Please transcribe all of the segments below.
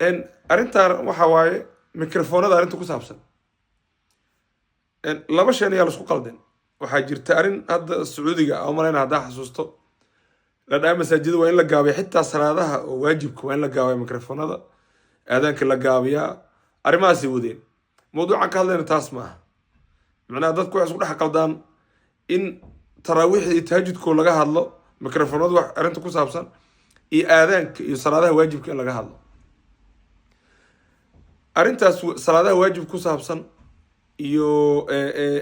Arrintan waxa waaye mikrofoonada arrinta ku saabsan. Laba shay ayaa laisku qaldin. Waxaa jirta arrin hadda Sacuudiga aan malayna, haddaa xasuusto, la dhaha masaajida waa in la gaabiya, xitaa salaadaha oo waajibka waa in la gaabiya, mikrofoonada aadaanka la gaabiyaa. Arrimahaasay wadeen. Mawduucan ka hadlayna taas ma aha. Macnaha, dadku waxay isku dhex qaldaan in taraawiixda iyo tahajudkoo laga hadlo mikrofoonadu wax arrinta ku saabsan iyo aadaanka iyo salaadaha waajibka in laga hadlo. Arrintaas salaadaha waajib ku saabsan iyo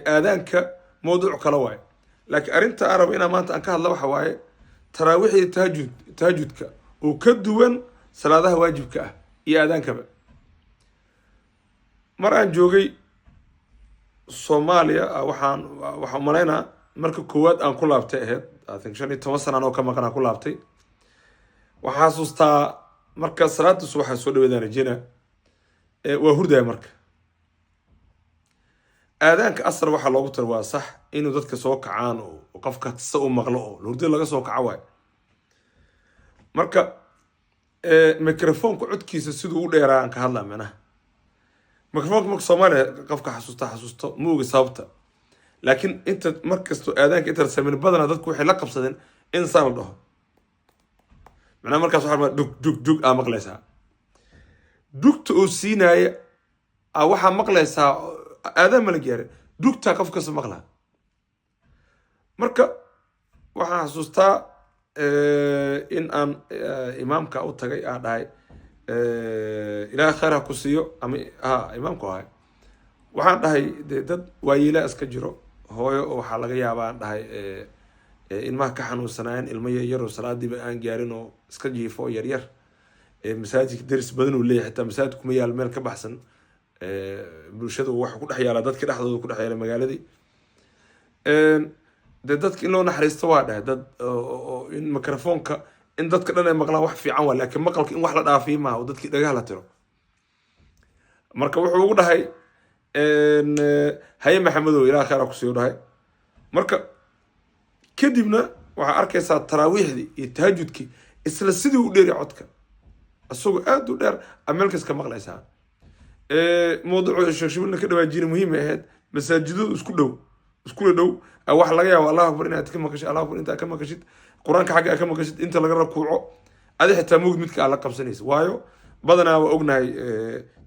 aadaanka mawduuc kale waaye, laakiin arrinta aan rabo inaan maanta aan ka hadla waxa waaye taraawiixda iyo tahajudka oo ka duwan salaadaha waajibka ah iyo aadaankaba. Mar aan joogay Soomaaliya, waxaan umalaynaa marka koowaad aan ku laabtay ahayd, I think, 15 sanaan oo ka maqan aan ku laabtay. Waxaan xasuustaa marka salaada subaxa soo dhaweedaan rajeyna, waa hurdaya. Marka aadaanka asar waxaa loogu tara waa sax, inuu dadka soo kacaan oo qofka sa u maqlo oo hurdada laga soo kaco waayo. Marka microfoonka codkiisa siduu u dheeraa aan ka hadlaa. Macnaha, microfoonka marka Soomaaliya, qofka xasuusta xasuusto, ma ogi sababta, laakiin inta markasto aadaanka inta la sameyn badanaa dadku waxay la qabsadeen in saan la dhaho. Macnaha, markaas waxaa dhug dhug dhug aa maqlaysaa, dhugta oo siinaaya aa waxaa maqlaysaa. Aadaan mala gaarin, dhugtaa qof kasta maqlaa. Marka waxaan xasuustaa in aan imaamka u tagay, aan dhahay, "Ilaahay khayr ha ku siiyo," ama ha imaamku ahay. Waxaan dhahay, "Dee dad waayeelaa iska jiro, hooyo oo waxaa laga yaabaa," aan dhahay, "ilmaha ka xanuunsanaayeen, ilmo yaryaroo salaadiiba aan gaarin oo iska jiifo yaryar." Masaajidka deris badan uu leeyahay, xitaa masaajid kuma yaal meel ka baxsan bulshada, waxa ku dhex yaala dadka dhexdooda ku dhex yaala magaaladii. Dee dadka in loo naxariisto waa dhahay, dad in microfoonka in dadka dhan ay maqlaan wax fiican waa, laakiin maqalka in wax la dhaafiyo maaha oo dadkii dhagaha la tiro. Marka wuxuu ugu dhahay, "Haye Maxamedow, ilaah khayr ha ku siiyo," dhahay. Marka kadibna waxaa arkaysaa taraawiixdii iyo tahajudkii isla sidii u dheeri codka, isagoo aada u dheer aa meel kas ka maqlaysaa. Mawduucu Sheekh Shibilna ka dhawaajina muhiim ay ahayd. Masaajidadu isku dhow, iskula dhow, waxa laga yaaba "Allahu akbar" inaad ka maqashid, "Allahu akbar" intaad ka maqashid, Qur-aanka xagga aad ka maqashid, inta laga rakuuco adi xitaa mugd midka aad la qabsanaysa. Waayo, badanaa waa ognahay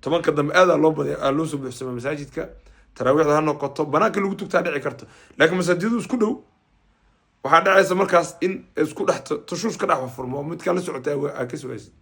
10-ka dambe aadaa loo badaya, aa loo soo buuxsama masaajidka. Taraawiixda ha noqoto, banaanka lagu tugtaa dhici karto, laakiin masaajidadu isku dhow waxaa dhacaysa markaas in isku dhex tashuush ka dhex furmo, midkaa la socota aa ka sugaysid.